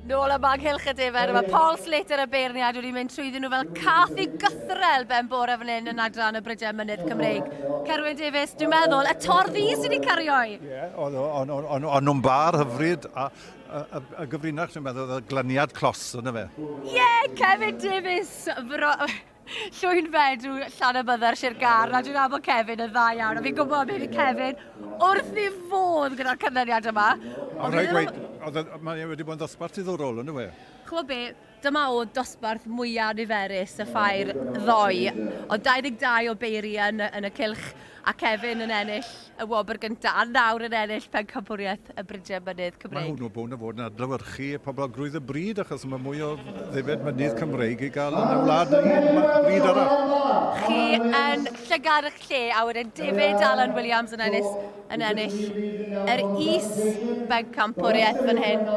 Nôl yma ynghylch y defaid, mae Paul Slater y beirniad wedi mynd trwyddyn nhw fel cath i gythrel ben bore fan hyn yn adran y Brydiau Mynydd Cymreig. Cerwyn Davies, dwi'n meddwl, y tordd i sydd wedi cario i. Ie, yeah, o'n nhw'n bar hyfryd a, a, a, a gyfrinach, dwi'n meddwl, y glaniad clos yna fe. Ie, yeah, Kevin Davies, fro... Llwyn Fedw, Llanybydder, Sir Gâr, a dwi'n nabod Kevin yn dda iawn, a fi'n gwybod beth yw Kevin wrth ei fodd gyda'r canlyniad yma. Ond rhaid gweud, mae e wedi bod yn ddosbarth diddorol, yn y Ch'mod be, dyma oedd dosbarth mwyaf niferus y ffair ddoe. Oedd 22 o beiri yn, yn y cylch a Kevin yn ennill y wobr gyntaf, a nawr yn ennill pencampwriaeth y Brydiau Mynydd Cymreig. Mae hwnnw bod yn fod yn adlewyrchu poblogrwydd y bryd, achos mae mwy o ddefed mynydd Cymreig i gael yn y wlad na un bryd arall. Chi yn llygad eich lle, a wedyn David Alan Williams yn ennill, yn ennill yr is bencampwriaeth fan hyn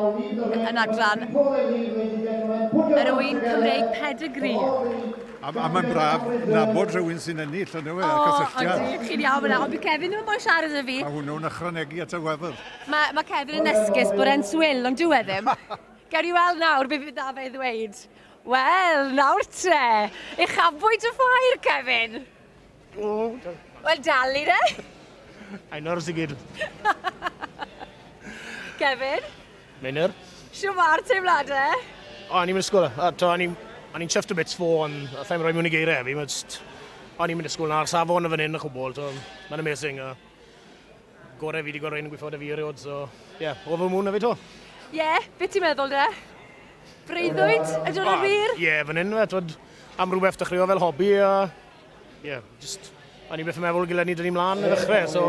yn adran yr ŵyn Cymreig pedigree. A, a mae'n braf nabod rhywun sy'n ennill, yn yw e, cysylltiad. O, chi'n iawn fyna, ond bydd Kevin ddim yn moyn siarad â fi. Mae hwnnw'n ychwanegu at y wefr. Mae, mae Kevin yn esgus bod e'n swil, ond dyw e ddim. Gewn ni weld nawr beth fydd da fe i ddweud. Wel, nawr te, uchafbwynt y ffair, Kevin. O, Wel, dal i de. Ainor sy'n gyd. Kevin? Meinir. Shwma'r teimladau? O, o'n i'n mynd ysgol. A, to, o'n i'n chuffed to bits fo, ond allai'm rhoi mewn i geiriau fi. Mae just, o'n i'n mynd ysgol na'r safon o fan hyn a chwbl, so mae'n amazing. A gorau fi wedi gweld rhain yn gweithio 'da fi erioed, so ie, yeah, over the moon na fi to. Ie, yeah, beth ti'n meddwl de? Breuddwyd, ydy hwnna'n wir? Ie, yeah, fan hyn, fe, twyd, am rhywbeth dechreuo fel hobi, a ie, yeah, just, o'n i byth yn meddwl gyda ni dyn ni mlaen i ddechrau, so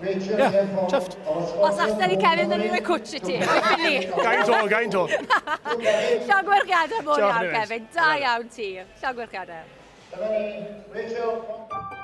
ie, yeah, chuffed. Os allan ni Kevin, dyn ni'n rhoi cwtsh i ti. Rhoi ffili. Gain to, gain to. Llongyfarchiadau mor iawn, Kevin. Da iawn ti. Llongyfarchiadau. Dyma ni, Rachel.